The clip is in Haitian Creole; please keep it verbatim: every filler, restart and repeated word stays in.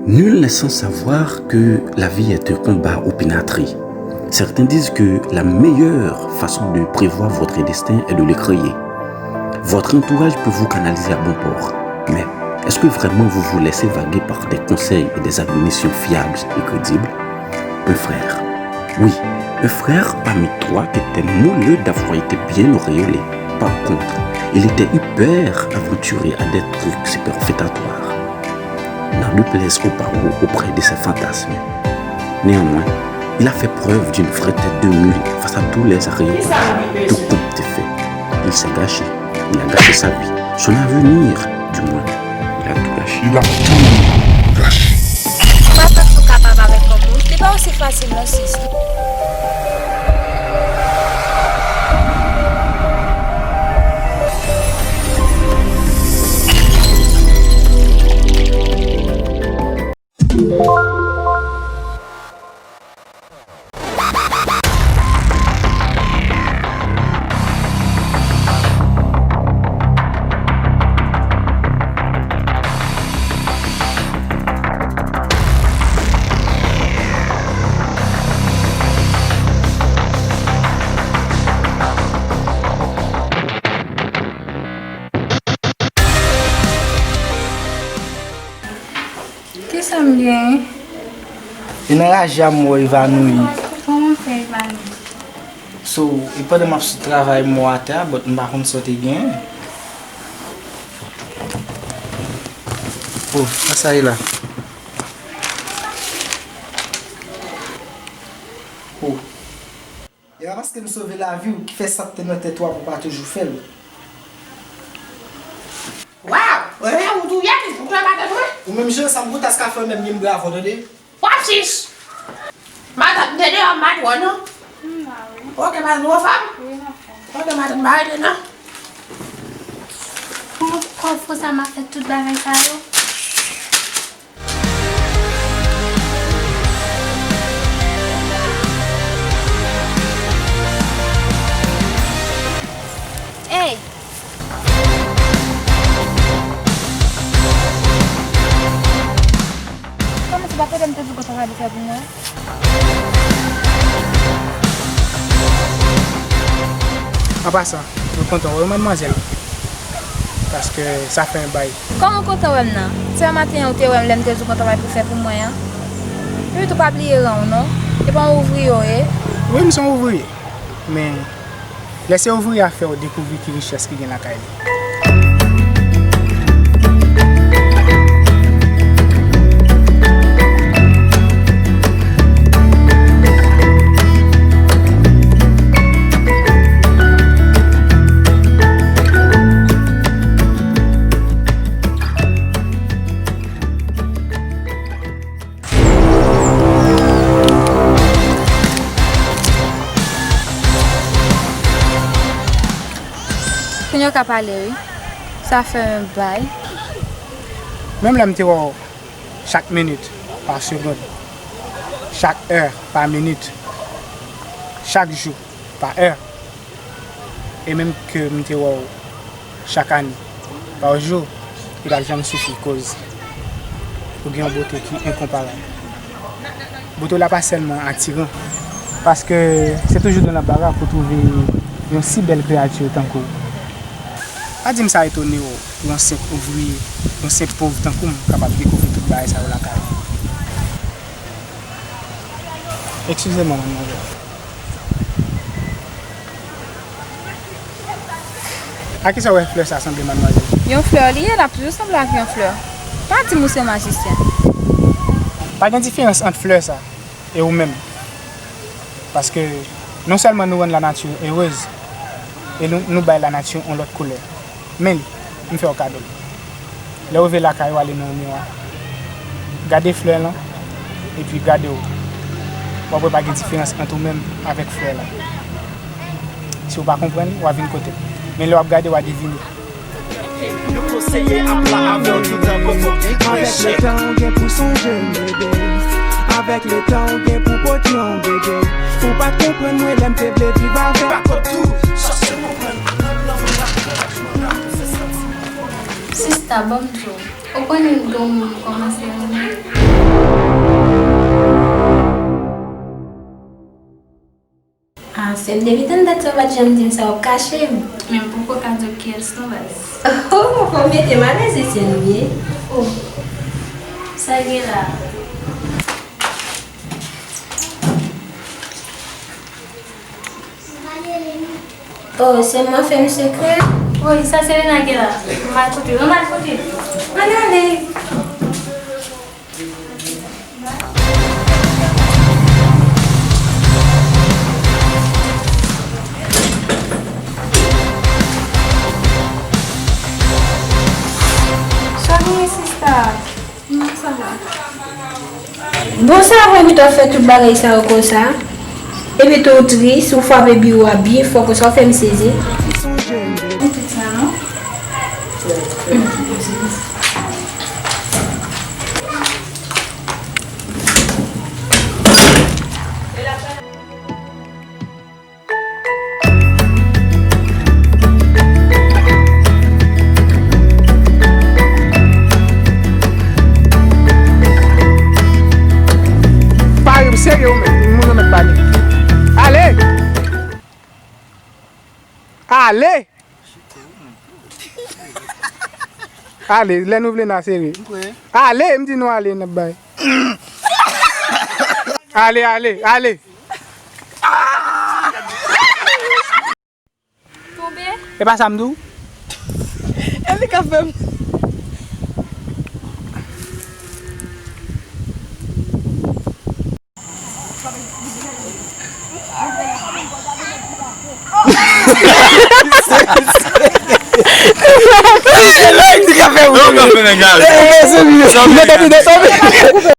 Nul n'est sans savoir que la vie est un combat opinâtré. Certains disent que la meilleure façon de prévoir votre destin est de le créer. Votre entourage peut vous canaliser à bon port, mais est-ce que vraiment vous vous laissez vaguer par des conseils et des admonitions fiables et crédibles ? Un frère. Oui, un frère parmi trois qui était moelleux d'avoir été bien auréolé. Par contre, il était hyper aventuré à des trucs superfétatoires. N'en déplaise aux barreaux auprès de ses fantasmes. Néanmoins, il a fait preuve d'une vraie tête de mule face à tous les aréopaghes. Tout compte fait, il s'est gâché. Il a gâché sa vie, son avenir, du moins. Il a tout gâché. Il a tout gâché. Ou pa panse ou kapab avèk yon moun? Li pa osi fasil non, sis. Kisa m gen? E nan raje a m wè w evanouyi. Kòman w fè evanouyi? So, e pandan m ap sot travay m wè w atè a, but m pa konn sa w te gen. Oh, sa sa ye la? Oh. E pa paske m sove lavi w ki fè sa k te nan tèt ou a pou w pa toujou fè l. Waw! Rene, ou touye m, ou touye madanm mwen. Ou menm jan sa m kontan s ka fè menm gen m bravo, tande? W ap sis! Matant, m te deyò, m pa t wè w non. M la wi. Ok, matant, ou anfòm? Wi, m anfòm. Ok, matant, m pa rete non. Kòb fo sa m ap fè tout bagay sa yo? Ey! Kòman se pa kote m te di w konn travay pou fè pou mwen? An pasan, mwen kontan wè w, madmwazèl. Paske sa fè yon bay. Kòman w kontan wè m nan? Se yè maten an ou te wè m lè m te di w gon travay pou fè pou mwen an. Epi tou pa bliye ran w non. E pa yon ouvriye w ye? Wi, m se yon ouvriye. Men, lè se ouvriye a fè w dekouvri ki richès ki gen lakay li. Kounye a w ka pale wi. Sa fè yon bay. Menm lè m te wè w chak minit pa segonn, chak è pa minit, chak jou pa è, e menm ke m te wè w chak ane pa jou, li pa t janm sifi koz ou gen yon bote ki enkonparab. Bote w la pa sèlman atiran, paske se toujou nan lanbara pou w twouve yon si bèl kreyati tankou w. Pa di m sa etone w, yon senp ouvriye, yon senp pòv tankou m kapab dekouvri tout bagay sa yo lakay ou. Eskize mwen, madmwazèl. A kisa w wè flè sa sanble, madmwazèl? Yon flè li ye, l ap toujou sanble ak yon flè. Pa di m ou se yon majisyen. Pa gen diferans ant flè sa e ou menm. Paske non sèlman nou rann lanati erez, e nou, nou bay lanati yon lòt koulè. Men li, m fè w kado l. Lè w rive lakay ou, ale nan yon miwa. Gade flè lan, epi gade w. W ap wè pa gen diferans ant ou menm avèk flè lan. Si w pa konprann, w a vin kote m. Men lè w ap gade, w a devine. Yon konseye ap la avè w toutan, poko gen ki peche. Avèk letan ou gen pou sonje m, bebe. Avèk letan ou gen pou poti yon bebe. Ou pa t konprann mwen lè m te vle viv avè w. Pa kont ou, chache konprann. Sista, ban m di w. Ou konnen gen yon moun m kòmanse renmen? Depi tann dat sa w pa t janm di m sa, w ap kache m. Men m poko ka di w kiyès non, baz. Oh, fò w mete m alèz, se sè nou ye. Oh, sa gen la? Oh, se mwen fè m sekrè? Wi, sa Selena ki la. M al kote l, m al kote l. Ann ale. Sa gen sista? Non, sa va. Bon, sa vre wi, w ap fè tout bagay sa yo konsa? Epi tou w tris, ou frape biwo a byen fò konsa, w fè m sezi. Ou tout sa, non? Pare, serye w menm, moun yo mèt pale. Ale! Ale! Ale, lè nou vle n a serye. Ale, m di nou ale, n ap bay. Ale, ale, ale. Tonbe? E pa sa m di w? E li k ap fè m. Se lè li ka fè w. Yo ka fè nèg la.